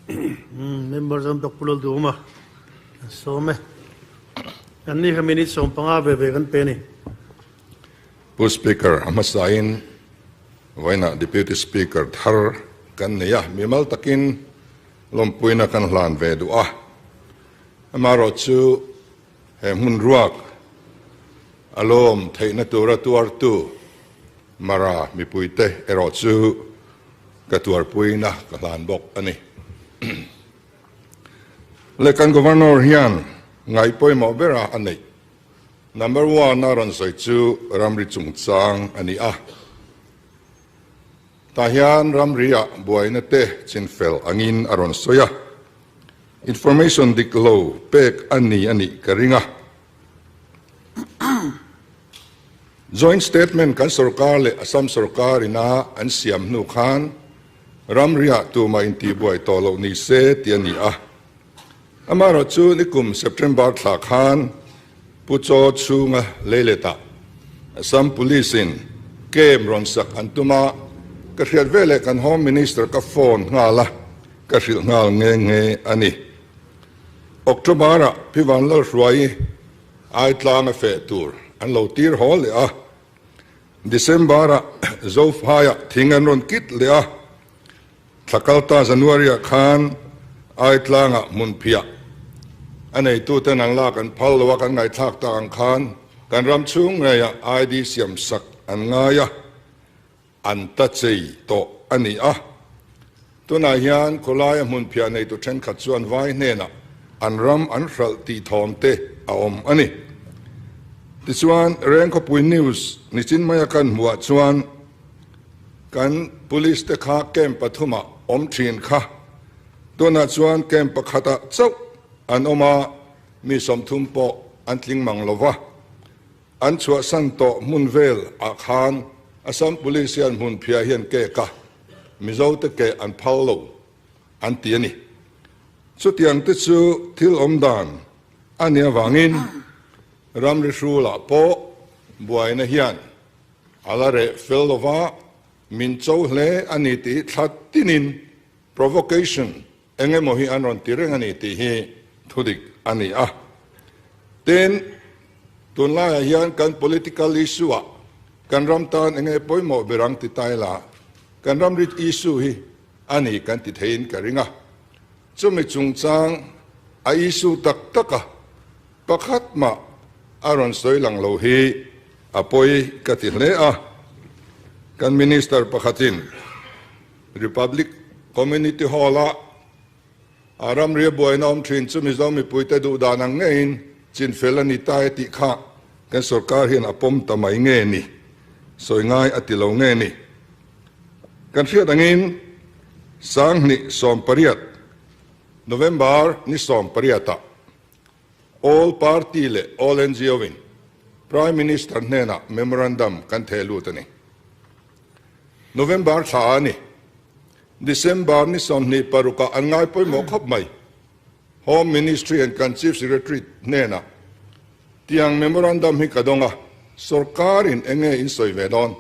Member zawm tak Pu Lalduhawma an sawm e. An ni kha minute 15 ve ve kan pe a ni. Pu Speaker, a hmasain vawiinah Deputy Speaker thar kan nei a, mimal takin lawmpuina kan hlan ve duh a. Amaherawhchu he hmun ruak a lawm theihna tura tuartu Mara mipuite erawh chu ka tuarpuina ka hlan bawk a ni. Le kan Governor hian ngaih pawimawh bera a neih number one a rawn sawi chu ramri chungchang a ni a. Tah hian ramri-ah buaina te chinfel angin a rawn sawi a. Information dik lo pek a ni a nih ka ring a. Joint Statement kan sorkar leh Assam sorkar ina an siam hnu khan ramriah tumah intihbuai tawh loh ni se tih a ni a. Amaherawhchu nikum September thla khan Pu Chaw chhunga leiletah Assam Police in camp rawn sak an tum a, ka hriat veleh kan Home Minister ka phone nghal a, ka hrilh nghal nghe nghe a ni. October-ah Pi Vanlalhruaii Aitlang a feh tur an lo tir haw leh a, December-ah Zofaiah thing an rawn kit leh a, thla kalta January-ah khan Aitlangah hmunphiah a neituten an lak an phal lo a, kan ngaihthlak tak ang khan kan ram chhung ngeiah ID siam sak an ngai a. An ta chei tawh a ni a. Tunah hian khawlaia hmunphiah neitu thenkhat chuan vai hnenah an ram an hralh tih thawm te a awm a ni. Tichuan, Rengkhawpui News nichin maia kan hmuhah chuan kan Police te kha camp pathumah awm thin kha tunah chuan camp pakhatah chauh an awm a, mi 30 pawh an tling mang lo va. An chhuahsan tawh hmun vel ah khan Assam Police hian hmun phiah hian kek a, Mizo te keh an phal lo an ti a ni. Chutiang te chu thil awm dan a nih avangin ramri hrulah pawh buaina hian a la reh fel lova min cho hle a ni tih thla tinin provocation Eng emaw hi an rawn ti reng a ni tih hi thudik a ni a. Tin, tunlaiah hian kan political issue-ah kan ram tan eng nge pawimawh ber ang ti ta ila, kan ram rit issue hi a ni kan ti theiin ka ring a. Chumi chungchang a issue tak taka pakhat mah a rawn sawi lang lo hi a pawi ka ti hle a. Kan Minister pakhatin Republic Community Hall-a a ramria buaina awm thin chu Mizo mipuite duh dan ang ngeiin chinfel a ni ta e tih kha kan sorkar hian a pawm ta mai nge ni? Sawi ngai a ti lo nge ni? Kan hriat angin 2018 November ni 18-ah All Party leh All NGO-in Prime Minister hnenah memorandum kan theh lut a ni. November thla a ni. December ni 26 ah an ngai pawimawh khawp mai. Home Ministry and kan Chief Secretary hnenah tiang memorandum hi ka dawng a, sorkarin eng nge in sawi ve dawn?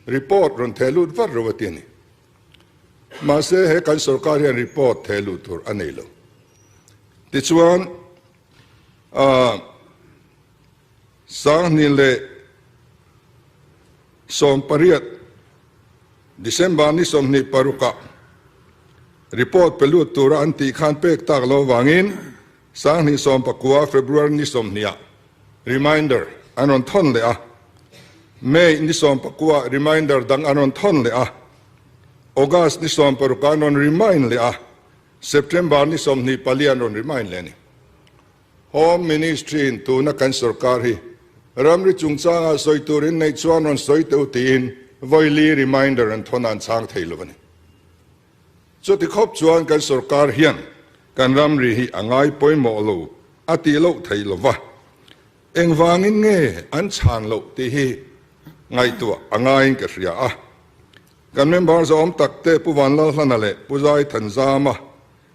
Report rawn theh lut vat ro a ti a ni. Mahse he kan sorkar hian report theh luh tur a nei lo. Tichuan, 2018 December ni 26 ah report pe lut tura an tih khan pek tak lo vangin 2019 February ni 20 ah reminder an rawn thawn leh a, May ni 19 ah reminder dang an rawn thawn leh a, August ni 16 ah an rawn remind leh a, September ni 24 an rawn remind leh a ni. Home Ministry in tuna kan sorkar hi ramri chungchangah sawi turin neih chuan rawn sawi teuh tiin vawili reminder an thawn a an chhang thei lo a ni. Chuti khawp chuan kan sorkar hian kan ramri hi a ngai pawimawh lo a tih loh thei lo va, engvangin nge an chhan loh tih hi ngaihtuah a ngaiin ka hria a. Kan member zawm tak te Pu Vanlalhlana leh Pu Zai Thanzama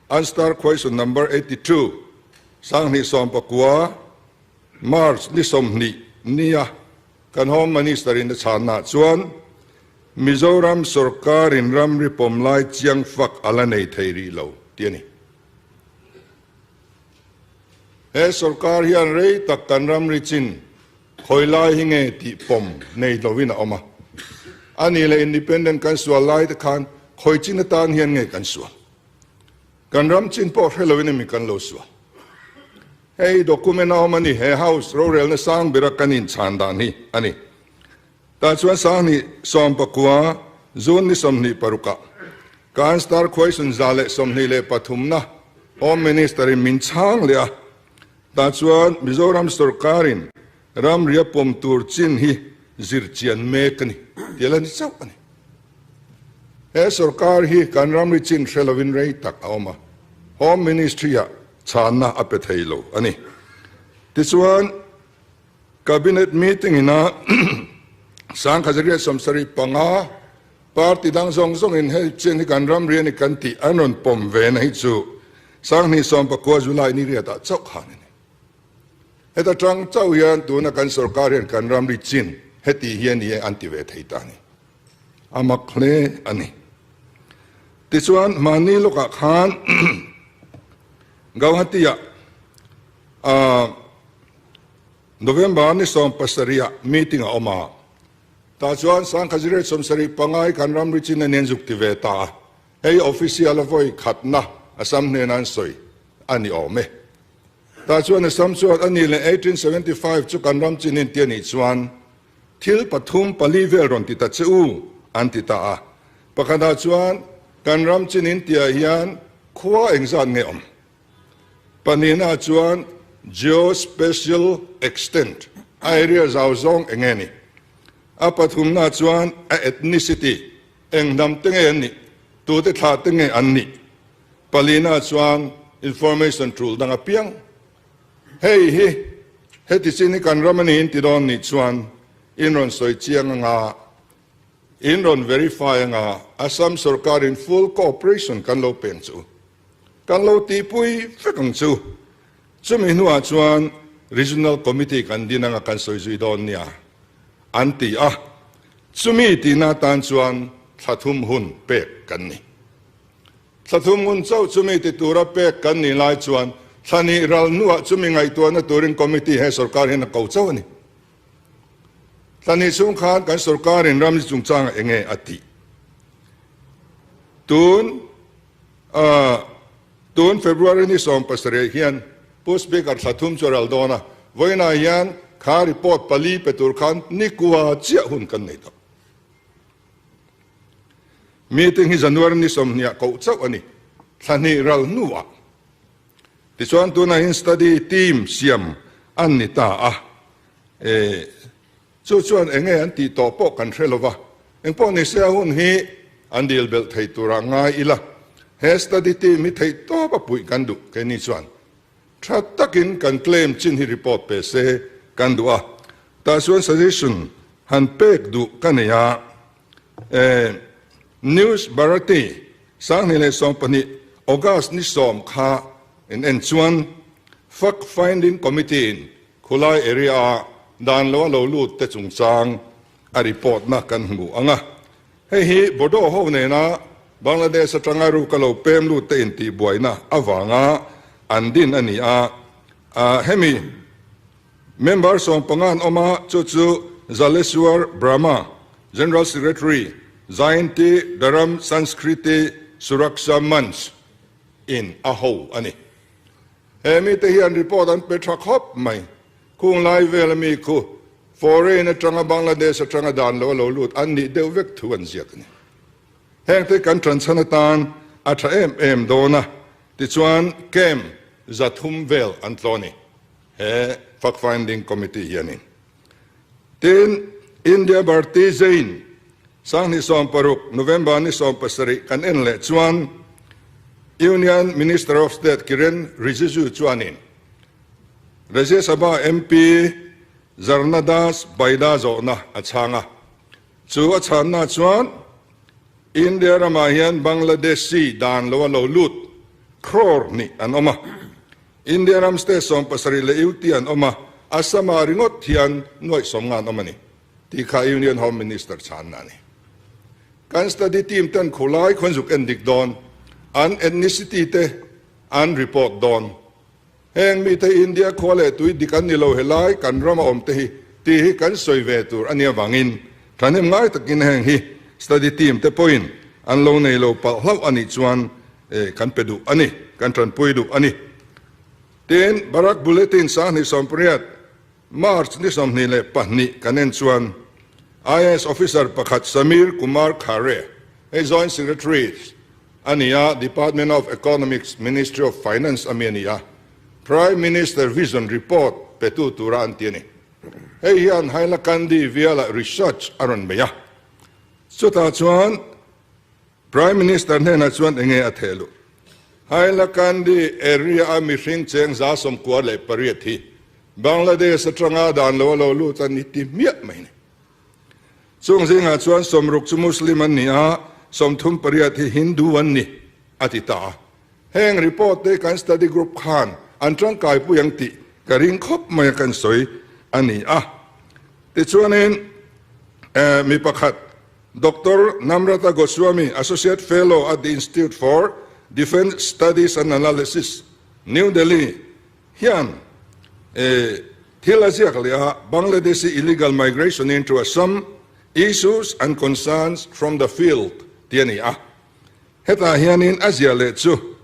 an star question number 82 2019 March ni 20 nia kan Home Minister in a chhanna chuan Mizoram sorkarin ramri pawm lai chiang fak a la nei thei rih lo. tih a ni. He sorkar hian rei tak kan ramri chin khawi lai hi nge tih pawm nei lovin a awm a. A nih leh independent kan sual lai te khan khawi chin atan hian nge kan sual? Kan ram chin pawh hre lovin emi kan lo sual? Hei document a awm a ni, he House rorelna sang bera kan inchhan dan hi a ni. Tah chuan Sanghnih 19 June ni 26ah kan Star Question 123na Home Minister in min chhang leh a. Tah chuan Mizoram sorkarin ramria pawm tur chin hi zir chian mek a ni tih a la ni chauh a ni. He sorkar hi kan ramri chin hre lovin rei tak a awm a, Home Ministry-ah chhanna a pe thei lo a ni. Tichuan, Cabinet meeting ina 1975 party dang zawng zawngin hei chin hi kan ramri a ni kan tih an rawn pawm ve na hi chu 2019 July ni riatah chauh khan a ni. Heta tang chauh hian tuna kan sorkar hian kan ramri chin heti hi a ni e an ti ve thei ta a ni. A mak hle a ni. Tichuan hmanni lawkah khan Gauhati-ah November ni 17ah meeting a awm a, tah chuan 1975 hi kan ramri chin a nen zuk ti ve ta a, hei official a vawi khatna Assam hnena an sawi a ni awm e. Tah chuan Assam chuan a ni leh 1875 chu kan ram chin in ti a nih chuan thil pathum pali vel rawn ti ta che u an ti ta a, pakhatah chuan kan ram chin in tihah hian khua engzat nge awm? Pahnihna chuan Geospatial extent, a area zau zawng eng nge ni? A pathumna chuan a ethnicity, eng hnam te nge an nih, tute thlah te nge an nih? Palina chuan information tul dang apiang. Hei hi heti chin hi kan ram a niin ti dawn nih chuan in rawn sawi chiang anga in rawn verify anga Assam sorkar in full cooperation kan lo peng chu. Kan lo tihpui vek ang chu. Chumi hnuah chuan Regional Committee kan din anga kan sawi zui dawn nia an ti a, chumi tihna atan chuan thla thum hun pek kan ni. Thla thum hun chauh chumi ti tura pek kan nih lai chuan thla nih ral hnuah chumi ngaihtuahna turin Committee he sorkar hian a ko chauh a ni. Thla nih chhung khan kan sorkarin ramri chungchangah enge a tih? Tun Tun February ni 17 hian Pu Speaker thla thum chu a ral dawn a, vawiinah hian kha report pali pe tur khan nikua chiah hun kan nei tawh. Meeting hi January ni 20 ah koh chauh a ni, thla hnih ral hnuah. Tichuan tunah hian study team siam an ni ta a, Chu chuan eng nge an tih tawh pawh kan hre lo va, engpawh ni se a hun hi an dil belh thei turah ngai ila, he study team hi theih tawp a puih kan duh keini chuan tha takin kan claim chin hi report pe se kan duh a, tah chuan suggestion han pek duh ka nei a, e News Bharati 2012 August ni 10 kha in en chuan Fact Finding Committee in Khulai area a dan lo a lo lut te chungchang a report na kan hmu ang a. Hei hi Bodo ho nena Bangladesh atanga ruk a lo pem lut te intihbuaina avanga an din a ni a. Hemi member 15 an awm a, chu chu Jaleswar Brahma, General Secretary, Jayanti Dharam Sanskriti Suraksha Manch in a ho a ni. He mite hian report an pe tha khawp mai. Khung lai vel ami khu foreign atanga Bangladesh atanga dan lo a lo lut an nih deuh vek thu an ziak a ni. Hengte kan tanchhan atan a tha em em dawn a, tichuan camp 300 vel an tlaw a ni he fact finding committee hianin. Tin, India Bharti Jain 2016 November ni 17 kan en leh chuan Union Minister of State Kiren Rijiju chuanin Rajya Sabha MP Zarna Das Baida zawhna a chhang a. Chu a chhanna chuan India ramah hian Bangladeshi dan lo a lo lut crore nih an awm a. India ram state 70 leh UT an awm a, Assam-ah ringawt hian nuaih 90 an awm a ni, tih kha Union Home Minister chhanna a ni. Kan study team ten khulai khawn zuk en dik dawn. An ethnicity te an report dawn. Heng mite hi India khua leh tui dik an ni lo helai kan rama awm te hi tih hi kan sawi ve tur a nia vangin thahnem ngai takin heng hi study team te pawhin an lo nei lo palh hlauh a nih chuan kan pe duh a ni, kan tanpui duh a ni. Tin, Barak Bulletin 2018 March ni 22 kan en chuan IAS officer pakhat Samir Kumar Khare, hei Joint Secretary a ni a, Department of Economics, Ministry of Finance a mi a ni a, Prime Minister Vision Report petu tura an ti a ni. Hei hian Hailakandi vialah research a rawn bei a, chutah chuan Prime Minister hnenah chuan enge a theh luh? Hailakandi area a mihring cheng 98 hi Bangladesh atanga dan lo a lo lut a ni ti hmiah mai ni. Chung zingah chuan 60 chu Muslim an ni a, 38 hi Hindu an ni, a ti ta a. Heng report te kan study group khan an tangkaipui ang tih ka ring khawp mai a kan sawi a ni a. Tichuanin mi pakhat Doctor Namrata Goswami, Associate Fellow at the Institute for Defence Studies and Analysis, New Delhi hian thil a ziak leh a, Bangladeshi illegal migration into Assam, Issues and Concerns from the Field tih a ni a. Hetah hianin a ziah leh chu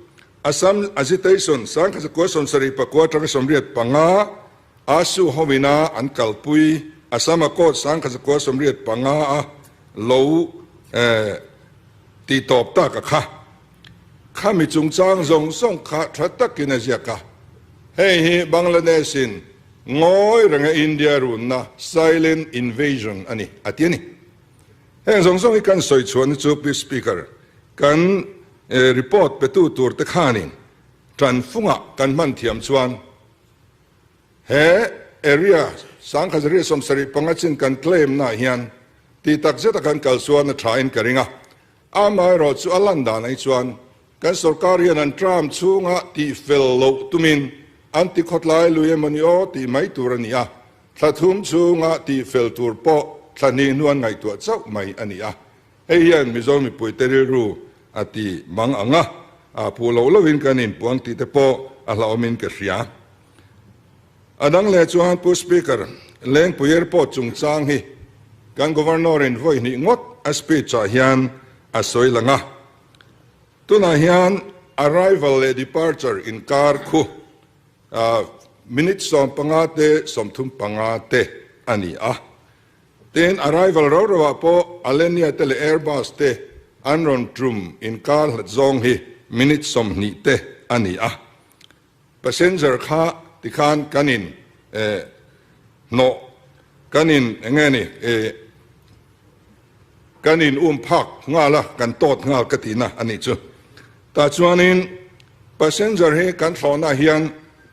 Assam agitation 1979 atanga 85 ASU hovina an kalpui Assam Accord 1985 a lo tih tawp tak a kha. Khami chungchang zawng zawng kha tha takin a ziak a. Hei hi Bangladesh in ngawi renga India runna silent invasion a ni a ti a ni. Heng zawng zawng hi kan sawi chhuahna chu Pi Speaker, kan report petu tur te khanin tan fungah kan hman thiam chuan He area 1975 chin kan claim na hian tih tak zeta kan kal chuan a tha in ka ring a. Amaherawh chu a lan dan ai chuan kan sorkar hian an term chhunga tih fel loh tumin an ti khawtlai lui emawni aw tih mai tur a ni a. Thla thum chhunga tih fel tur pawh thla hnih hnuan ngaihtuah chauh mai a ni a. Hei hian Mizo mipuite rilru a ti mang ang a, a phu loh lohin kan inpuang tih te pawh a hlauhawmin ka hria. A dang leh chuan Pu Speaker, Lengpui Airport chungchang hi kan Governor-in vawi hnih ngawt a speech-ah hian a sawi lang a. Tunah hian arrival leh departure inkar khu minute 15 te 35 te a ni a. Tin, arrival rau rauah pawh Alenia te leh Airbus te an rawn tum inkar hlat zawng hi minute 20 te a ni a. Passenger kha tikhan kan in hnawh, kan in eng nge ni kan in um phak nghal a, kan tawt nghal ka tihna a nih chu. Tah chuanin passenger hi kan thlawhna hian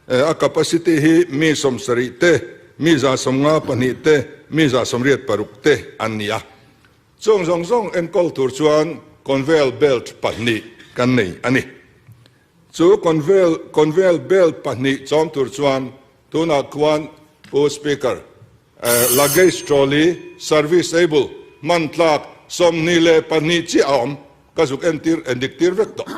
a capacity hi mi 70 te, mi 152 te, mi 186 te an ni a. Chung zawng zawng enkawl tur chuan conveyor belt pahnih kan nei a ni. Chu conveyor belt pahnih chawm tur chuan tunah khuan Pu Speaker, luggage trolley serviceable hman tlak 22 chiah a awm, ka zuk entir endik tir vek tawh.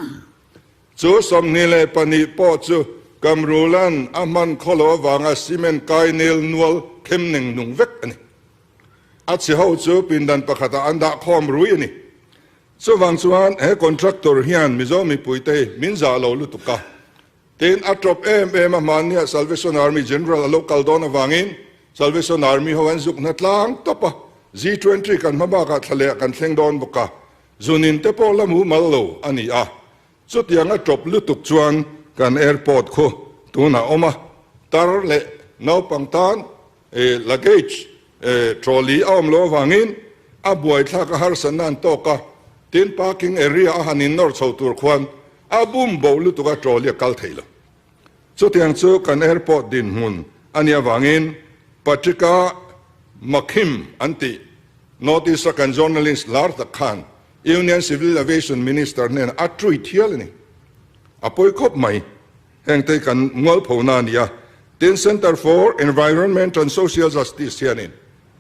Chu 22 pawh chu Kamrulan a hman khawlo avanga cement kai nel nual khem neng nung vek a ni. A chhe ho chu pindan pakhatah an dah khawm rui a ni. Chuvang chuan he contractor hian Mizo mipuite hi min zah lo lutuk a, tin a tawp em em a hmannia Salvation Army General a lo kal dawn avangin Salvation Army ho an zuk hna tlang tawp a, G20 kan hma bakah thla leh kan thleng dawn bawk a, zunin te pawh la mu mal lo a ni a, chutiang a tawp lutuk chuan kan airport khu tunah awm a, tar leh naupang tan Luggage trolley a awm loh avangin a buaithlak a harsatna an tawk a, tin parking area a han innawr chho tur khuan a bum bo lutuk a trolley a kal thei lo. Chutiang chu kan airport dinhmun a nih avangin Patrika Makhim an tih North East a kan journalist lar tak khan Union Civil Aviation Minister hnenah a tweet hial a ni. A pawi khawp mai. Hengte kan mualphona a ni a, tin Centre for Environment and Social Justice hianin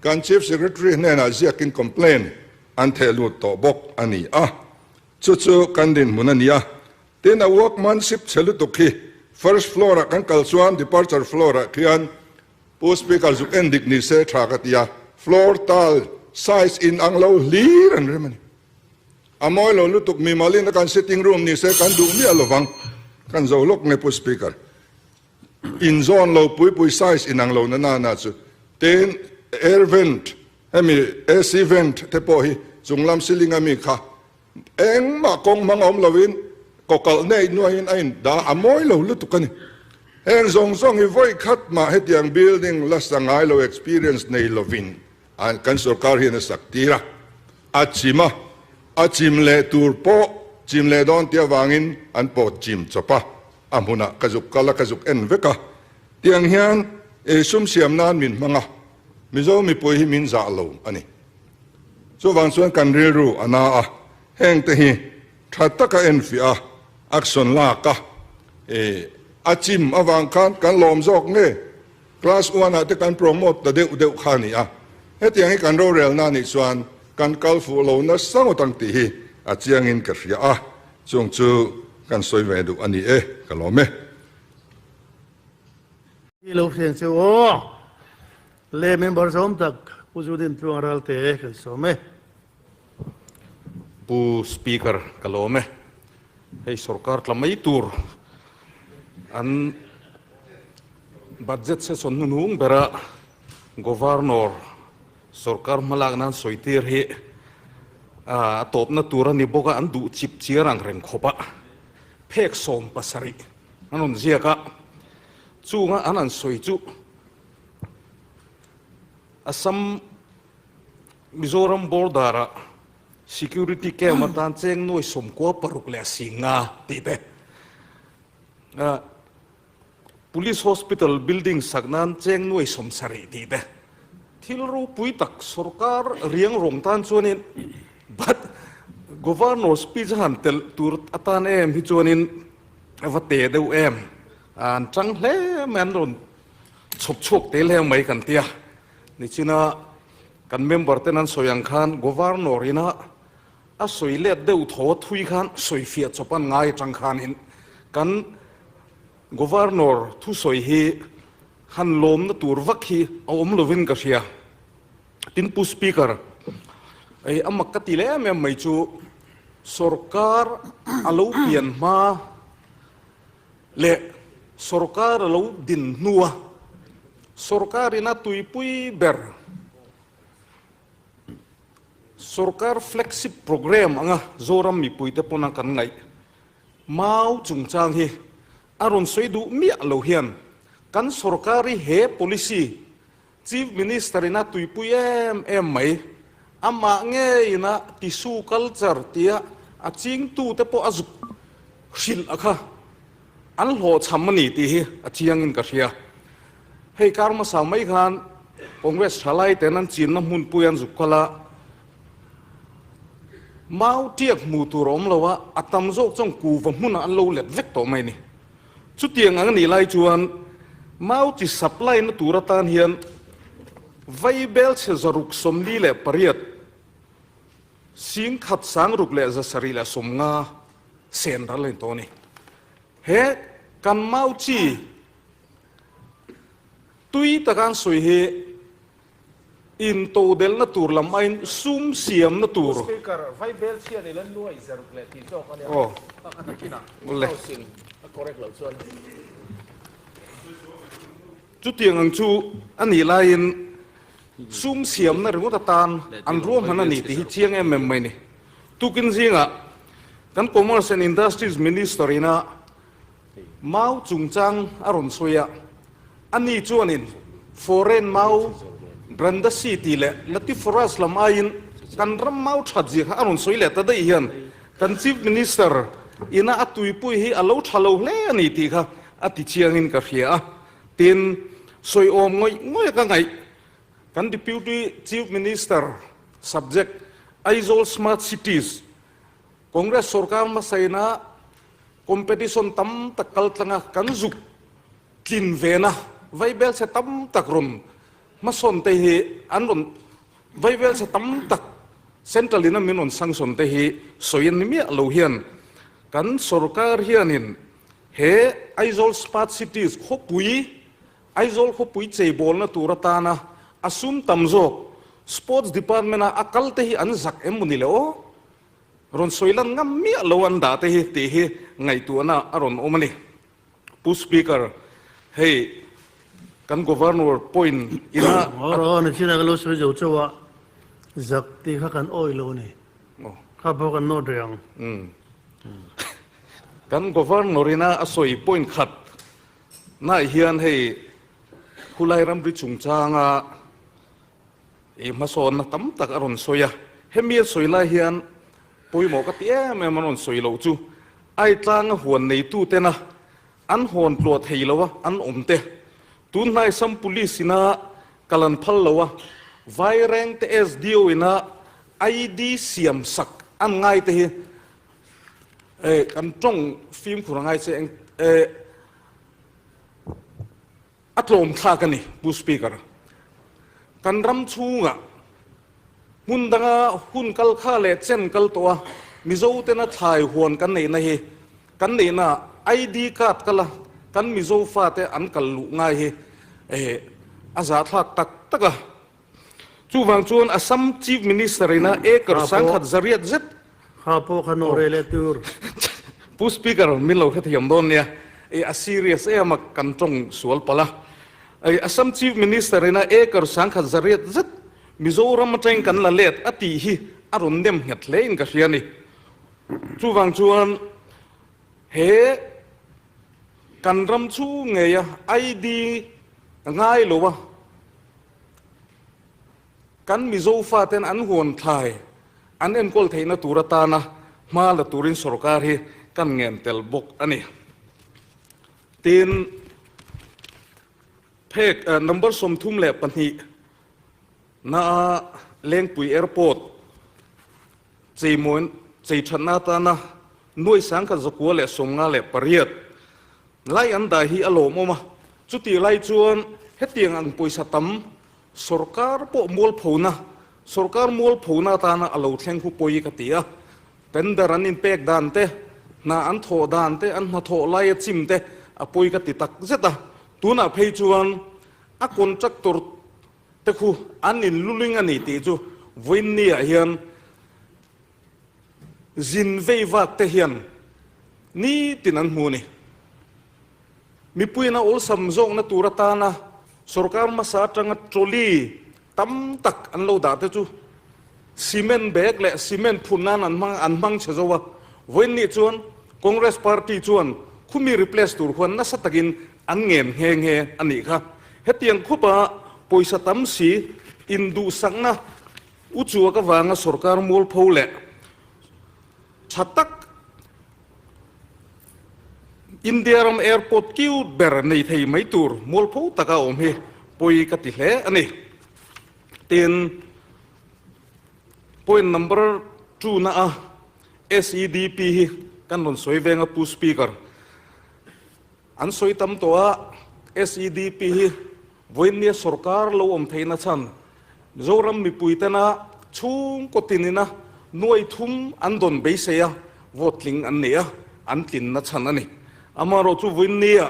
kan Chief Secretary hnenah ziakin complaint an theh lut tawh bawk a ni a, chu chu kan dinhmun a ni a. Tin, a workmanship chhe lutuk hi first floor ah kan kal chuan departure floor ah khian Pu Speaker zuk en dik ni se tha ka ti a, floor tile size in ang lo hlir an rem a ni. A mawi lo lutuk mimal in a kan sitting room ni se kan duh miah lovang, kan zo lawk nge Pu Speaker. In zawn lo pui pui size in ang lo na na na chu. Tin, air vent hemi AC vent te pawh hi chunglam ceiling a mi kha Engmah kawng hmang awm loin kawkalh nei nuaiin a indah a mawi lo lutuk a ni. Heng zawng zawng hi vawi khat mah hetiang building la sa ngai lo experience nei lovin kan sorkar hian a sak tir a, a chim a, a chim leh tur pawh chim leh dawn tih avangin an pawt chim chawp a, a hmunah ka zuk kal a ka zuk en vek a, tiang hian sum siam nan min hmang a, Mizo mipui hi min zah lo a ni. Chuvang chuan kan rilru a na a, heng te hi tha taka enfiah a, action lak a, e a chim avang khan kan lawm zawk nge? Class one ah te kan promote ta deuh deuh kha a ni a, hetiang hi kan rorelna anih chuan kan kal fuh lo nasa ngawt ang tih hi a chiangin ka hria a, chung chu kan sawi ve duh a ni e, ka lawm e. I lo hriang che aw. Le member zawm tak Pu Zudin Tluang Ralte kan sawm e. Pu Speaker ka lawm e. Hei sorkar tla mai tur an budget session hnuhnung bera Governor sorkar hmalak nan sawi tir hi a tawpna tur a ni bawk a, an duh chip chiar ang reng khawp a, phek 70 an rawn ziak a, chunga an han sawi chu Assam Mizoram border ah security camp atan cheng nuai 96 leh 50 tih te, Police hospital building sak nan cheng nuai 70 tih te, thil ropui tak sorkar riang rawng tan chuanin but Governor speech a han telh tur atan em hi chuanin a va te deuh em, an tang hle mai an rawn Chhawp chhuak tel heng mai kan tia. Nichina kan member ten an sawi ang khan Governor ina a sawi let deuh thaw thui khan sawi fiah chawp an ngai atang khanin kan Governor thusawi hi han lawmna tur vak hi a awm lovin ka hria. Tin Pu Speaker, ei a mak ka ti leh em em mai chu sorkar a lo pian hma leh sorkar a lo din hnua sorkarin a tuipui ber sorkar flagship programme anga Zoram mipuite pawna kan ngaih mau chungchang hi a rawn sawi duh miah lo hian kan sorkar hi he policy Chief Minister in a tuipui em em mai amah ngeiin a tissue culture tia a chingtute pawh a zuk hrilh a kha an hlawhchham a ni tih hi a chiangin ka hria. Hei kar hmasa mai khan Congress thalai ten an chinna hmunpui an zuk kal a, mau tiak hmu tur a awm lo a, a tam zawk chuan kuva hmunah an lo let vek tawh mai a ni. Chutiang ang a nih lai chuan mau chi supply na tur atan hian vaibel chhe 648, 1650 sen ral a ni tawh a ni. He kan mau chi tui taka an sawi hi In todelhna tur lam aiin sum siamna tur. Speaker, Vaibel chhia ni lan nuai zaruk leh tih zawk a nia. Aw. A kha nakinah Awle. House in a correct loh chuan. Chutiang ang chu a nih laiin sum siamna ringawt atan an ruahman a ni tih hi chiang em em mai ni. Tukin zingah kan Commerce and Industries Minister ina Mau chungchang a rawn sawi a, ani chuanin foreign mau Brandasi tih leh Latiforas lam aiin kan ram mau that zia kha a rawn sawi leh ta daih hian kan Chief Minister ina a tuipui hi a lo tha lo hle a ni tih kha a ti chiangin ka hria a, tin sawi awm ngawih ngawih a ka ngaih kan Deputy Chief Minister subject Aizawl Smart Cities Congress sorkar hmasa ina Competition tam tak kal tlang a, kan zuk tlin ve na vaibel chhe tam tak rawn hmasawn te hi an rawn vaibel chhe tam tak central in a min rawn sanction te hi sawi an ni miah lo hian. Kan sorkar hianin he Aizawl Smart Cities khawpui, Aizawl khawpui cheibawlna tur atana a sum tam zawk Sports Department-a a kal te hi an zak em maw ni le aw? Rawn sawi lan ngam miah lo an dah te hi tih hi ngaihtuahna a rawn awm a ni. Pu Speaker, hei kan Governor point ina a. Aw ni chin a ka lo sawi zo chauh a, zak tih kha kan awih lo a ni. Kha pawh kan nawt rih ang. Kan Governor ina a sawi point khat naah hian hei khulai ramri chungchanga i hmasawnna tam tak a rawn sawi a, hemi a sawi lai hian pawimawh ka ti em em a rawn sawi loh chu Aitlanga huan neitu tena an hawn tluah thei lo a an awm te, tun hnai Assam Police ina kal an phal lo a, Vairengte SDO ina ID siam sak an ngai te hi kan tawng fimkhur a ngai che eng A tlawm thlak a ni, Pu Speaker. Kan ram chhungah hmun danga hun kal kha leh chen kal tawh a, Mizo tena thlai huan kan neihna hi kan neihna ID card kala kan Mizo fate an kal luh ngai hi a zahthlak tak tak a. Chuvang chuan Assam Chief Minister ina acre sangkhat zariat zet Kha pawh kha nawh reh leh tur. Pu Speaker, min lo hrethiam dawn nia. I a serious em a, kan tawng sual palh a. I Assam Chief Minister ina acre sangkhat zariat zet Mizoram atangin kan la let a tih hi a rawn nem nghet hle in ka hria a ni. Chuvang chuan he kan ram chhung ngeia ID ngai lo a, Kan Mizo faten an huan thlai an enkawl theihna tur atana hma la turin sorkar hi kan ngen tel bawk a ni. Tin, phek number 32 naa Lengpui Airport cheimawi chei thatna atana nuai 1198 lai an dah hi a lawmawm a, chutih lai chuan hetiang ang pawisa tam Sorkar pawh mualphona, sorkar mualphona atana a lo thleng hu pawi ka ti a. Tender an inpek dan te, hna an thawh dan te, an hnathawh lai a chim te a pawi ka ti tak zet a. Tunah phei chuan a contractor te khu an inluling a ni tih chu vawiinni ah hian zin vei vak te hian nitin an hmu a ni. Mipuiin a awlsam zawkna tur atana sorkar hmasa atanga trolley tam tak an lo dah te chu cement bag leh cement phun nan an hmang an hmang chhe zo a. Vawiin nih chuan Congress party chuan khumi replace tur khuan nasa takin an ngen nghe nghe a nih kha. Hetiang khupa pawisa tam si induhsakna uchuak avanga sorkar mualpho leh Tha tak India ram airport kiu ber nei thei mai tur mualpho taka awm hi pawi ka ti hle a ni. Tin, point number two na a SEDP hi kan rawn sawi veng a Pu Speaker. An sawi tam tawh a, SEDP hi vawiinnia sorkar lo awm theihna chhan Mizoram mipui tena chhungkaw tinina nuai thum an dawn beisei a, vote tling an nei a, an tlinna chhan a ni. Amaherawhchu vawiinnia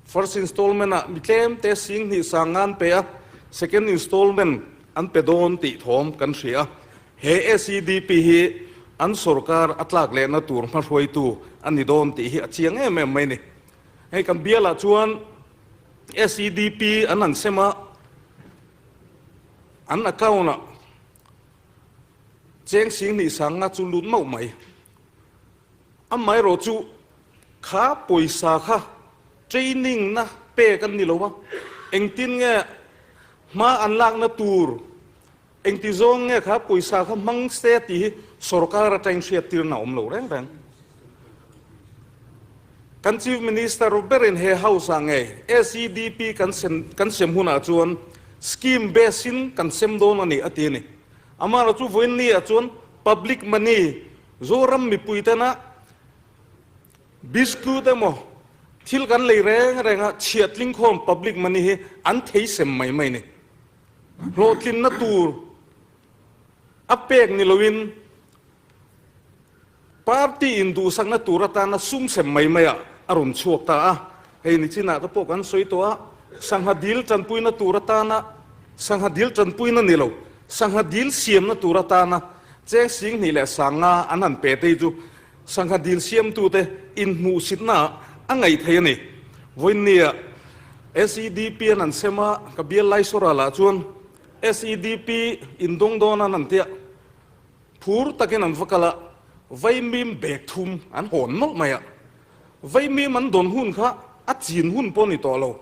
first installment ah mi tlem te sing hnih sang an pe a, second installment an pe dawn tih thawm kan hria a. He SEDP hi an sorkar a tlak lehna tur hmahruaitu a ni dawn tih hi a chiang em em mai a ni. Hei kan bialah chuan SEDP an han sem a, an account ah cheng 2000 sanga chu lut mauh mai. Amaherawh chu kha pawisa kha training na pek an ni lo a, engtin nge hma an lakna tur Engti zawng nge kha pawisa kha hmang se tih hi sorkar atangin hriattirna a awm lo reng reng. Kan Chief Minister berin he House ah ngei SEDP kan sem kan sem hunah chuan scheme base in kan sem dawn a ni a ti a ni. Amaherawhchu chu vawiin ni ah chuan public money Zoram mipui tena biscuit emaw thil kan lei reng reng a chhiatling khawm public money hi an thei sem mai mai a ni. Hlawhtlinna tur a pek ni loin Party induhsakna tur atana sum sem mai maiah a rawn chhuak ta a. Hei nichinah te pawh kan sawi tawh a, sangha dil tanpuina tur atana, sangha dil tanpuina ni lo, sangha dil siamna tur atana cheng 25,000 an han pe te hi chu sangha dil siamtute inhmuhsitnaah a ngaih thei a ni. Vawiinnia SEDP an han sem a, ka bial Laisoralah chuan SEDP indawng dawn an han tia. Phur takin an va kal a, vaimim bag thum an hawn nawlh mai a. Vaimim an dawn hun kha a chin hun pawh a ni tawh lo.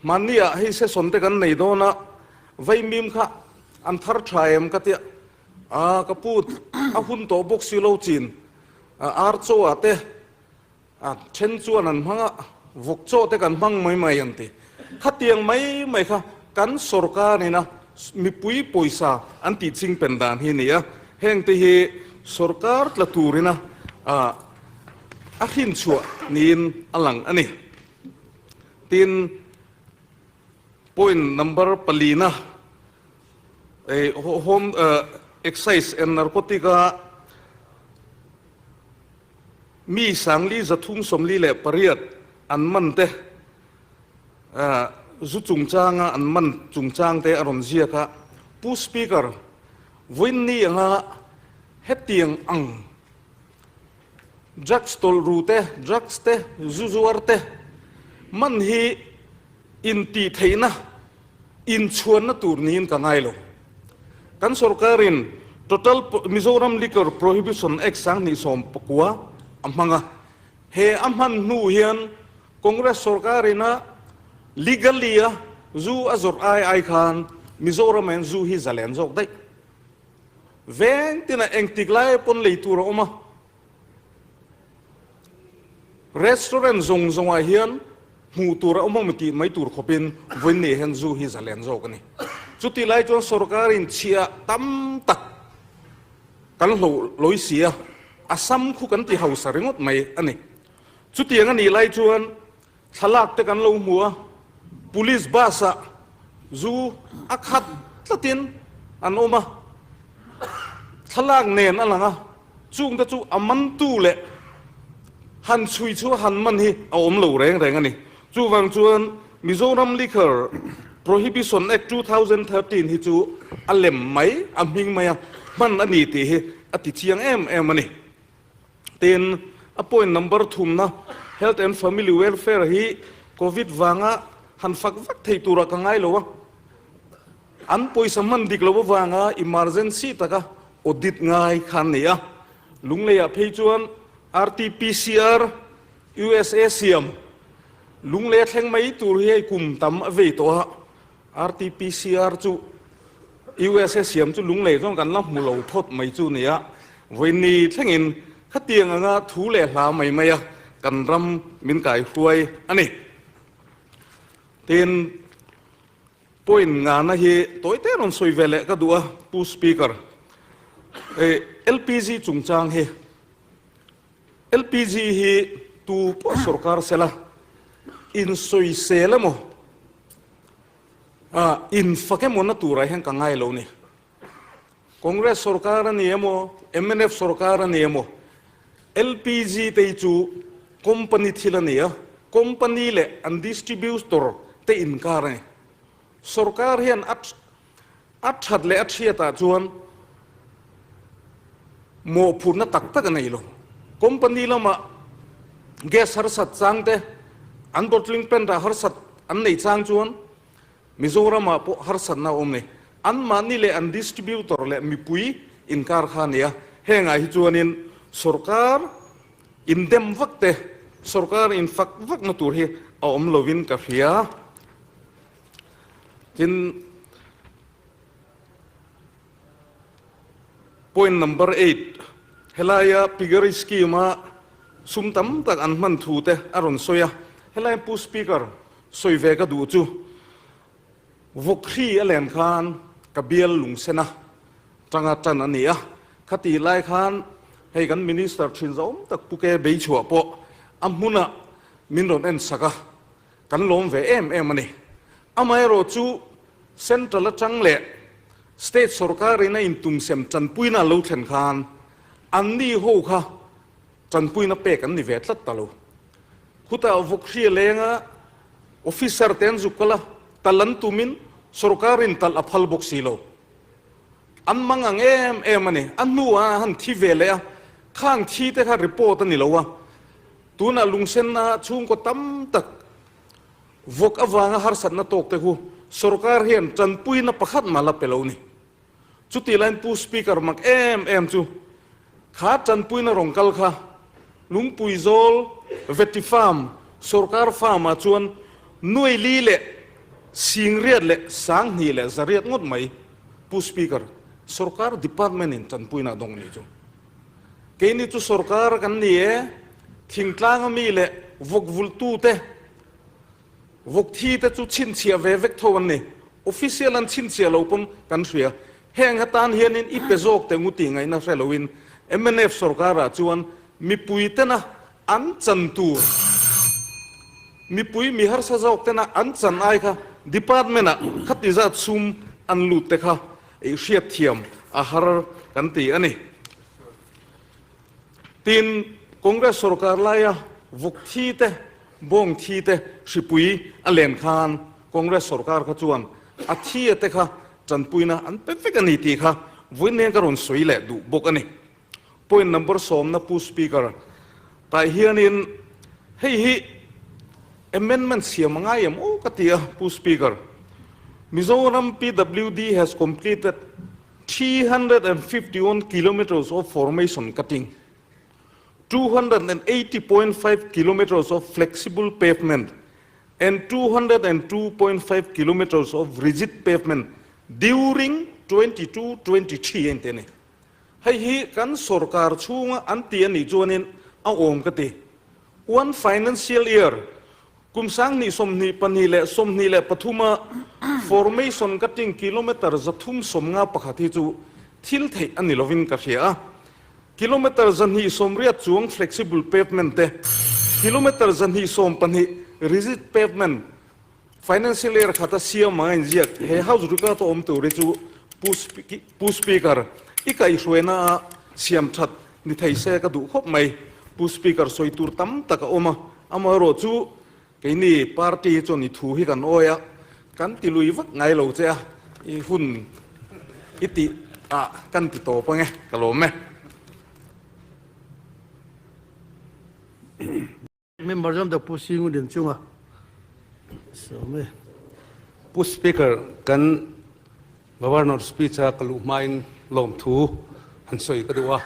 Hmanni ah hei session te kan nei dawn a, vaimim kha an thar tha em ka tia, aa ka pu a hun tawh bawk si lo chin ar chaw ah te A then chuan an hmang a, vawk chaw te kan hmang mai mai an ti. Khatiang mai mai kha kan sorkar ina mipui pawisa an tih ching pen dan hi a ni a. Heng te hi sorkar tla turina a hrinchhuah niin a lang a ni. Tin, point number palina, Home Excise and Narcotic a Mi sangli 348 an man te, zu chungchanga an man chungchang te a rawn ziak a. Pu Speaker, vawiinni anga hetiang ang drugs tawlh ru te, drugs te, zu zuar te man hi intihtheihna, inchhuanna tur niin ka ngai lo. Kan sorkarin Total Mizoram Liquor Prohibition Act 2019 a hmang a, he a hman hnu hian Congress sorkarin a legally a zu a zawrh ai ai khan Mizoram ah hian zu hi zalen zawk daih. Veng tinah engtik lai pawn lei tur a awm a. Restaurant zawng zawngah hian hmuh tur a awm awm tih mai tur khawpin vawiin hian zu hi zalen zawk a ni. Chutih lai chuan sorkarin chhiah tam tak kan hloh lawi si a, a sam khu kan ti hausa ringawt mai a ni. Chutiang a nih lai chuan Thlalak te kan lo hmu a, Police bus ah zu a khat tlatin an awm a, thlalak nen a lang a, chung te chu a mantu leh han chhui chu han man hi a awm lo reng reng a ni. Chuvang chuan Mizoram Liquor Prohibition Act 2013 hi chu a lem mai, a hming mai a hman a ni tih hi a ti chiang em em a ni. Tin, a point number thumna Health and Family Welfare hi Covid vanga han fak vak thei turah ka ngai lo a. An pawisa hman dik lo avanga emergency taka audit ngai kha an nei a. Lungleiah phei chuan RTPCR USA siam Lunglei a thleng mai tur hi hei kum tam a vei tawh a. RTPCR chu USA siam chu lunglei chuan kan la hmu lo phawt mai chu nia, vawiinni thlengin khatiang anga thu leh hla mai mai a kan ram min kai hruai a ni. Tin, point ngana hi tawi te rawn sawi ve leh ka duh a, Pu Speaker. LPG chungchang hi LPG hi tu pawh sorkar sela insawisel emaw A infak emaw na turah hian ka ngai lo ni. Congress sorkar a ni emaw, mnf sorkar a ni emaw, LPG te hi chu company thil a ni a, company leh an distributor te inkar a ni. Sorkar hian a A that leh a thiatah chuan mawhphurhna tak tak a nei lo. Company lamah gas harsat chang te, an bottling plant ah harsat an nei chang chuan Mizoramah pawh harsatna a awm nei. Anmahni leh an distributor leh mipui inkar kha a ni a. Hengah hi chuanin sorkar indem vak te, sorkar infak vakna tur hi a awm lovin ka hria. Tin, point number eight, helaia piggery scheme a sum tam tak an hman thu te a rawn sawi a, helai Pu Speaker sawi ve ka duh chu Vawkhri a len khan ka bial lungsena tanga tan a ni a, khatih lai khan hei kan Minister thin zawm tak Pu Ke Beichhuah pawh a hmunah min rawn en sak a, Kan lawm ve em em a ni. Amaherawh chu Central atang leh State sorkarin a intumsem tanpuina a lo thlen khan anni ho kha Tanpuina pek an ni ve tlat ta lo. Khutah vawk hria lenga officer te an zuk kal a, tal an tumin sorkarin talh a phal bawk si lo. An mang ang em em a ni. A hnuah a han thi ve leh a, khang thi te kha report a ni lo a. Tunah lungsenna chhungkaw tam tak vawk avanga harsatna tawk te khu sorkar hian tanpuina pakhat mah la pe lo ni. Chutih laiin Pu Speaker mak em em chu kha tanpuina rawn kal kha Lungpui Zawl Veti Farm sorkar farm ah chuan nuai li leh singriat leh sanghnih leh zariat ngawt mai Pu Speaker sorkar department in tanpuina a dawng ni chu. Keini chu sorkar kan ni e, thingtlang ami leh vawkvulh te Vawk thi te chu chhinchhiah ve vek tho an ni. Official an chhinchhiah lo pawn kan hria. Heng atan hianin i pe zawk teh ngu tih ngaihna hre loin mnf sorkarah chuan mipui tena an chan tur, mipui mi harsa zawk tena an chan ai kha department ah khati zat sum an lut te kha hriatthiam a har kan ti a ni. Tin, Congress sorkar laia vawk thi te, bawng thi te hripui a len khan Congress sorkar kha chuan a thi a te kha tanpuina an pe vek a ni tih kha vawiin ka rawn sawi leh duh bawk a ni. Point number sawmna Pu Speaker, tah hianin hei hi amendment siam a ngai em aw ka ti a Pu Speaker. Mizoram PWD has completed 351 kilometres of formation cutting, 280.5 kilometres of flexible pavement and 202.5 kilometres of rigid pavement during 22-23 a inti a ni. Hei hi kan sorkar chhunga an ti a nih chuanin a awm ka ti. One financial year Kum 2022 leh 23 a formation cutting kilometre 351 hi chu thil theih a ni lovin ka hria a. Kilometre 280 chuang flexible pavement te, kilometre 212 rigid pavement financial year khata siam anga inziak he House record a awm tur hi chu Pu Speaker, i kaihhruaina a siam that Ni thei se ka duh khawp mai. Pu Speaker sawi tur tam tak a awm a, amaherawh chu keini party hi chuan i thu hi kan awi a, kan ti lui vak ngai lo che a, i hun i tih ah kan ti tawp ange, ka lawm e. Member zawm tak Pu Singu Lian chunga sawm e. Pu Speaker, kan Governor speech a ka luh hmain lawmthu han sawi ka duh a.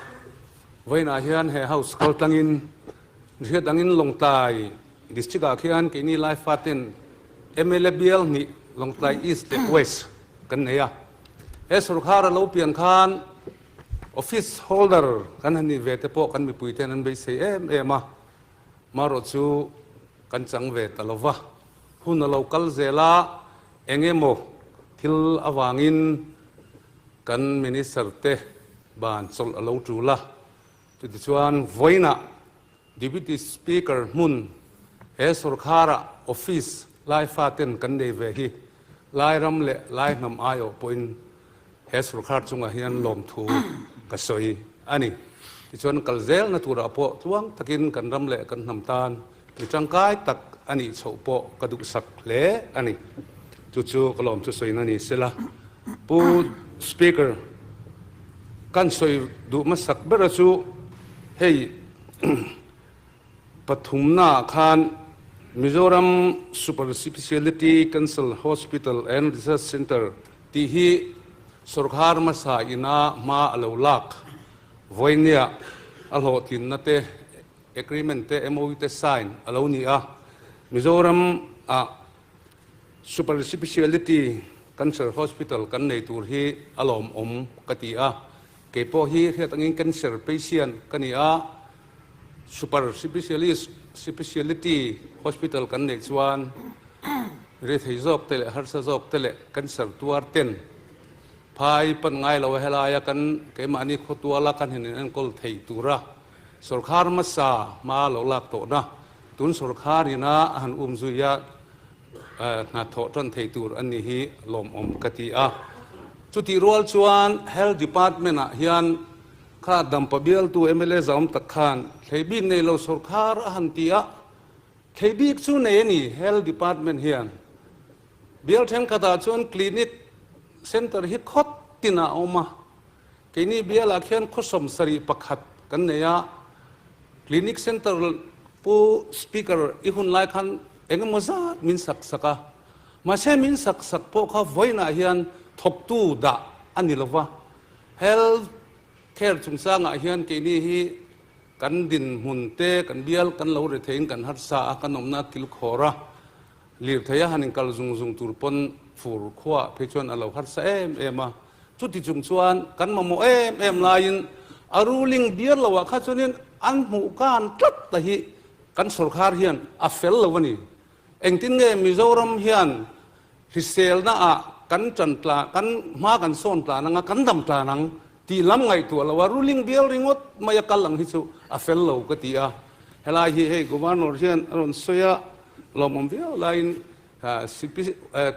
Vawiinah hian he House kal tlangin hriat angin Lawngtlai District ah khian keini Laifa ten mla bial hnih Lawngtlai East leh West kan nei a. He sorkar a lo pian khan Office holder kan han nih ve te pawh kan mipui ten an beisei em em a. Marawh chu kan chang ve ta lo va, hun a lo kal zel a, eng emaw thil avangin kan Minister te ban chawlh a lo tul a, chutichuan vawiinah Deputy Speaker hmun he sorkharah office lai faten kan nei ve hi Lai ram leh Lai hnam aiawh pawhin He sorkar chungah hian lawmthu ka sawi a ni. Tichuan kal zelna turah pawh tluang takin kan ram leh kan hnam tan mi tangkai tak a nih chhoh pawh ka duhsak hle a ni. Chu chu ka lawmthu sawina ni sela. Pu Speaker, kan sawi duh hmasak bera chu hei Pathumnaah khan Mizoram Super Speciality Cancer Hospital and Research Centre tih hi sawrkar hmasa ina hma a lo lak vawinia a hlawhtlinna te agreement te MOU te sign a lo ni a. Mizoram ah Super Speciality Cancer Hospital kan nei tur hi a lawmawm ka ti a. Kei pawh hi hriat angin cancer patient ka ni a. Super Specialist Speciality Hospital kan neih chuan rethei zawk te leh harsa zawk te leh cancer tuar ten phai pan ngai lo a helaia kan keimahni khawtuala kan han inenkawl thei tura sawrkhar hmasa hma lo lak tawhna tun sawrkhar ina a han um zui a hna thawh tan thei tur an ni hi lawmawm ka ti a. Chutih rual chuan Health Department ah hian. Kha dampa bialtu mla zaum tak khan thlei bik nei lo sawrkhar a han ti a, thlei bik chu nei a ni Health Department hian. Bial thenkhatah chuan clinic centre hi khawt tinah a awm a, keini bialah khian khaw 71 kan nei a, clinic centre Pu Speaker i hun lai khan eng emaw zat min sak sak a, mahse min sak sak pawh kha vawiinah hian thawktu dah a ni lo va, Health care chungchangah hian keini hi kan dinhmun te, kan bial kan lo ri theiin kan harsa a, kan awmna a kilkhawr a, lirthei a han inkal zung zung tur pawn fur khuaah phei chuan a lo harsa em em a. Chuti chung chuan kan mamawh em em laiin a ruling bial loah kha chuanin an hmuh kan tlat ta hi kan sorkar hian a fel lo a ni. Engtin nge Mizoram hian Hriselna ah kan ṭan tla, kan hma kan sawn tlan anga kan dam tlan ang tih lam ngaihtuah lo a, ruling bial ringawt mai a kal ang hi chu a fel lo ka ti a. Helai hi hei Governor hian a rawn sawi a, lawmawm viau laiin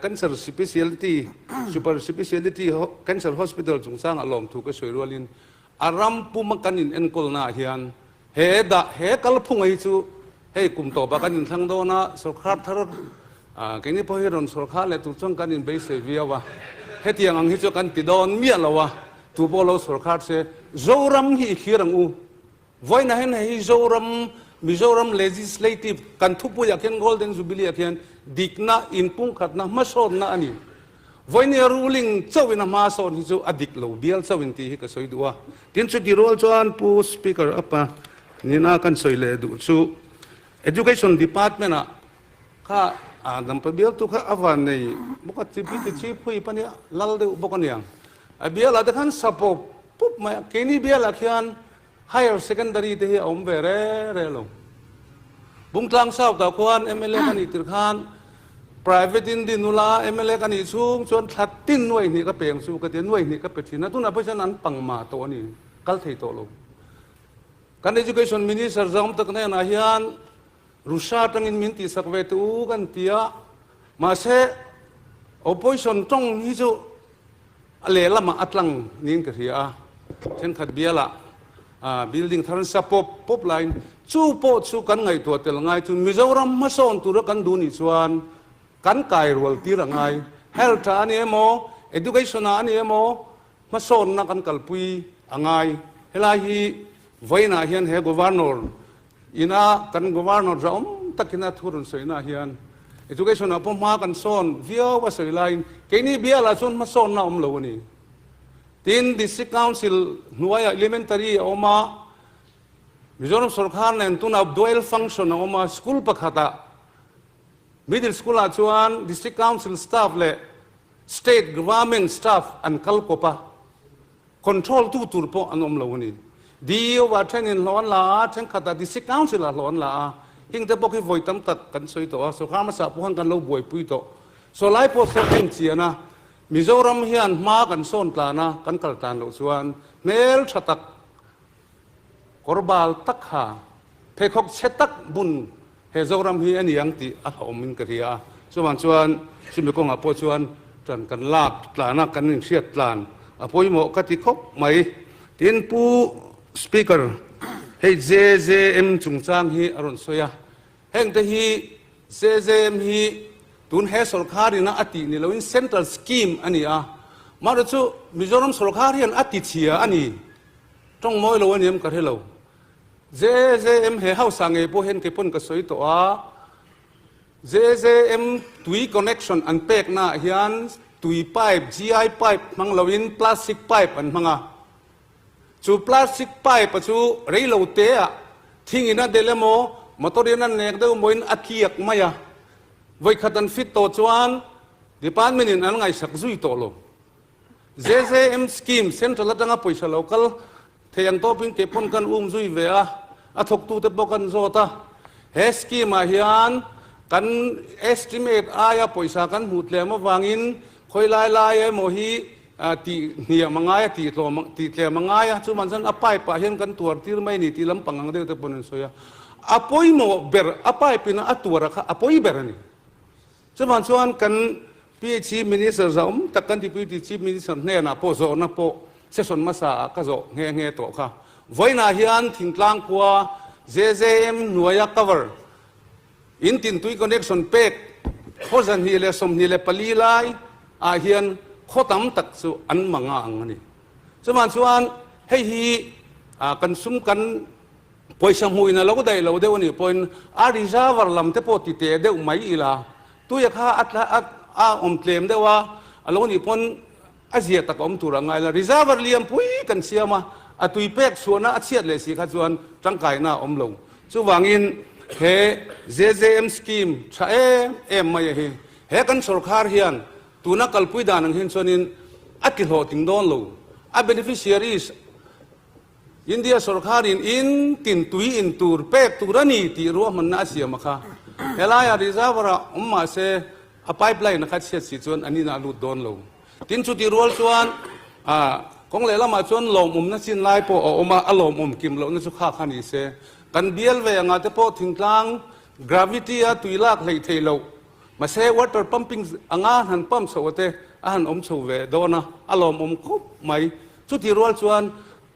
Cancer Speciality, Super Speciality Cancer Hospital chungchangah lawmthu ka sawi rualin a ram puma kan in enkawlnaah hian he dah he kalphunga hi chu hei kum tawpah kan inthlang dawn a, sorkar thar keini pawh hi rawn sorkar leh tur chuan kan inbeisei viau a, hetiang ang hi chu kan ti dawn miah lo a, tu pawh lo sorkar se Zoram hi i thlir ang u. Vawiinah hian hei hi Zoram, Mizoram Legislative kan thupuiah khian Golden Jubilee ah khian dikna, inpumkhatna, hmasawnna a ni. Vawinia ruling chauhin a hmasawn hi chu a dik lo bial chauhin tih hi ka sawi duh a. Tin chuti rual chuan Pu Speaker apa nina kan sawi leh duh chu Education Department ah kha dampa bialtu kha a van nei bawk a, chi ti chi phui pahnih lal deuh bawk a niang. A bialah te khan sa pawp pup mai a, keini bialah khian Higher Secondary te hi a awm ve re re lo. Bungtlang South ah khuan mla ka nih tir khan Private in din ula mla ka nih chhung chuan thla tin nuai hnih ka peng chu ka ti a, nuai hnih ka pe thin a, tunah pawh hian an pang mah tawh a ni, kal thei tawh lo. Kan Education Minister Zahawm tak hnenah hian Russia atangin min tihsak ve teh u kan ti a, mahse opposition tawng hi chu a lehlamah a tlang niin ka hria a, thenkhat bialah building thar an sa pawp pawp laiin chu pawh chu kan ngaihtuah tel ngai chu Mizoram hmasawn tura kan duh nih chuan kan kai rual tir a ngai. Health ah a ni emaw, education ah a ni emaw hmasawnna kan kalpui a ngai. Helai hi vawiinah hian he Governor Ina kan Governor zahawm takin a thu rawn sawina hian Education ah pawh hma kan sawn viau a sawi laiin keini bialah chuan hmasawnna a awm lo a ni. Tin, District Council hnuaiah Elementary a awm a, Mizoram sawrkar nen tunah Dual Function a awm a, school pakhatah Middle School ah chuan District Council staff leh State Government staff an kal kawp a. Control tu tur pawh an awm lo a ni. DEO ah thenin hlawh an la a, thenkhatah District Council ah hlawh an la a. Hing te pawh khi vawi tam tak kan sawi tawh a, sawrkar hmasa pawh khan kan lo buaipui tawh. Saw lai pawh saw en chian a, Mizoram hian hma kan sawn tlan a, kan kal tlan loh chuan hmel tha tak, kawr bal tak kha, pheikhawk chhe tak bun He Zoram hi a ni ang tih a hlauhawm in ka hria a, chuvang chuan chumi kawngah pawh chuan ṭan kan lak tlan a, kan inhriat tlan a pawimawh ka ti khawp mai. Tin, Pu Speaker, hei JJM chungchang hi a rawn sawi a, hengte hi JJM hi tun he sawrkar ina a tih ni loin Central Scheme a ni a, mahrawh chu Mizoram sawrkar hian a ti chhia a ni, tawng mawi lo a ni em ka hre lo. JJM he hausa ngei pawh hian kei pawn ka sawi tawh a, JJM tui connection an peknaah hian tui pipe, GI pipe hmang loin plastic pipe an hmang a. Chu plastic pipe a chu rei lo teah thingin a delh emaw, motor in a nek deuh emaw in a tliak mai a. Vawikhat an fit tawh chuan department in an ngaihsak zui tawh lo. JJM scheme central atanga pawisa lo kal Thei ang tawpin kei pawn kan um zui ve a, a thawktute pawh kan zawt a. He scheme ah hian kan estimate aia pawisa kan hmuh tlem avangin khawi lai lai emaw hi tih hniam a ngai a, tih tlawm tih tlem a ngai a, chuman chuan a pipe ah hian kan tuar tir mai a ni tih lampang ang deuh te pawn an sawi a. A pawimawh ber a pipe in a tuar a kha a pawi ber a ni. Chuman chuan kan PHE Minister zahawm tak kan Deputy Chief Minister hnenah pawh zawhna pawh. Session hmasa ah ka zawh nghe nghe tawh kha. Vawiinah hian thingtlang khua JJM hnuaia cover in tin tui connection pek khaw 224 lai ah hian khaw tam tak chu an manga ang a ni. Chuvang chuan hei hi kan sum kan pawisa hmuhin a lo daih lo deuh a nih pawhin a reservoir lam te pawh ti teh deuh mai ila tuia kha a awm tlem deuh a, a lo nih pawn A zia tak awm tur a ngai la. Reservoir lianpui kan siam a, a tui pek chhuahna a chhiat leh si kha chuan tangkaina a awm lo. Chuvangin he JJM scheme tha em em mai a hi he kan sorkar hian tuna kalpui dan ang hian chuanin a ti hlawhtling dawn lo. A beneficiaries India sorkarin in tin tui in tur pek tur a ni tih ruahmanna a siam a kha. Helaia reservoir ah awm mah se a pipeline a kha chhiat si chuan an inah a lut dawn lo. Tin chutih rual chuan kawng lehlamah chuan lawmawmna chin lai pawh a awm a, a lawmawm kim lohna chu kha kha ni se. Kan bial ve angah te pawh thingtlang gravity a tui lak hleih theih loh mahse water pumping anga han pump chhoh te a han awm chho ve dawn a, a lawmawm khawp mai. Chutih rual chuan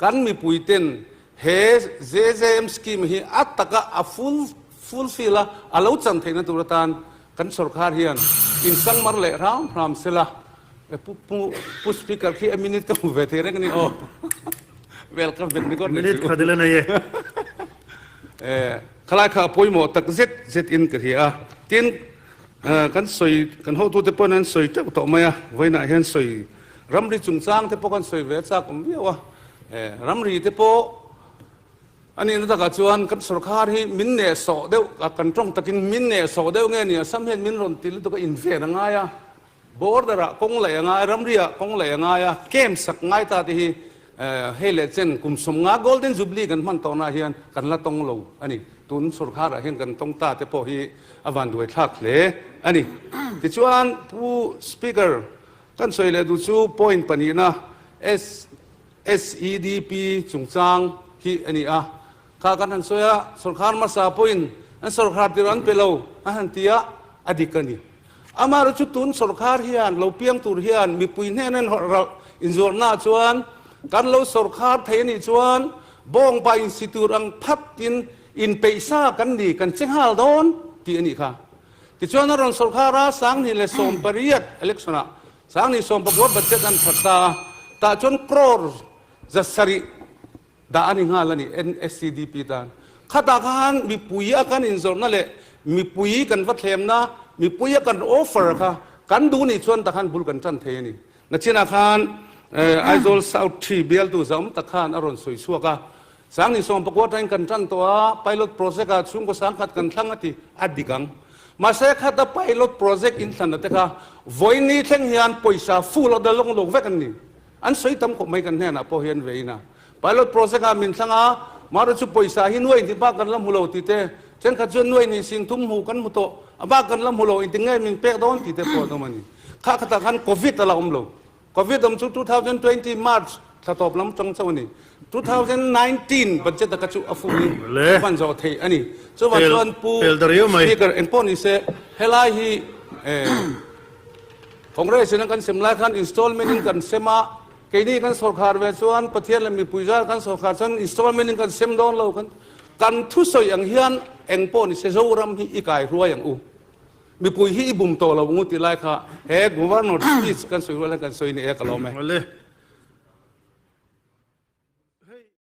kan mipuiten he JJM scheme hi a taka a full fulfill a, a lo chan theihna tur atan kan sorkar hian insangmar leh hram hram sela. Pu Pu Pu Speaker khi a minute ka hmu ve thei reng a ni aw. Welcome vet ni kawt Minute kha dil a nei e. Eh, khalai kha a pawimawh tak zet zet in ka hria a. Tin, kan sawi kan hotute pawhin an sawi teuh tawh mai a, vawiinah hian sawi Ramri chungchang te pawh kan sawi ve a chak awm viau a, ramri te pawh a nihna takah chuan kan sorkar hi min nehsawh deuh, kan tawng takin min nehsawh deuh nge ni a, sam hian min rawn ti lutuk a, inven a ngai a, border ah kawng laih a ngai, ramri ah kawng laih a ngai a, camp sak ngai ta te hi hei leh chen kum 50 Golden Jubilee kan hman tawhna ah hian kan la tawng lo a ni. Tun sorkar ah hian kan tawng ta te pawh hi a vanduai thlak hle a ni. Tichuan Pu Speaker, Kan sawi leh duh chu point pahnihna SSEDP chungchang hi a ni a. Kha kan han sawi a, sawrkar hmasa pawhin an sawrkar tirh an pe lo an han ti a, a dik a ni. Amaherawhchu chu tun sawrkar hian lo piang tur hian mipui hnena inhawrh inzuarhnaah chuan kan lo sawrkar thei a nih chuan bawngpa insi tur ang phatin inpeihsa kan ni, kan che nghal dawn tih a nih kha. Tichuan a rawn sawrkar a, 2018 election ah 2019 budget an that ta a, tah chuan crore 700 dah a ni nghal a ni NSCDP tan. Khatah khan mipui a kan inzawrhna leh mipui kan va thlemna, mipui a kan offer kha kan duh nih chuan tah khan bul kan tan thei a ni. Nachinah khan Aizawl South Thi bialtu zaum tak khan a rawn sawi chhuak a, 2019 atangin kan tan tawh a, pilot project ah chhungkaw sangkhat kan thlang a ti, a dik ang. Mahse khata pilot project inthlanna te kha vawiini thleng hian pawisa full a dalawng lawk vek an ni. An sawi tam khawp mai kan hnenah pawh hian vein a. Pilot project ah min thlang a, mahra chu pawisa hi nuai hnih bak kan la hmu lo ti te, thenkhat chuan nuai hnih sing thum hmu kan hmu tawh, a bak kan la hmu lo inti nge min pek dawn ti te pawh an awm a ni. Kha khatah khan Covid a la awm lo. Covid awm chu 2020 March thla tawp lam tang chauh a ni. 2019 budget a kha chu a full in a hman zawh theih a ni. Chuvang chuan Pu Speaker eng pawh ni se helai hi Congress in a kan sem lai khan installment in kan sem a, keini kan sawrkhar ve chuan Pathian leh mipui zar kan sawrkhar chuan installment in kan sem dawn lo kan kan thusawi ang hian eng pawh ni se Zoram hi i kai hruai ang u. Mipui hi i bum tawh lo ngu tih lai kha he Governor speech kan sawi rual hian kan sawi ni e ka lawm e. Awle.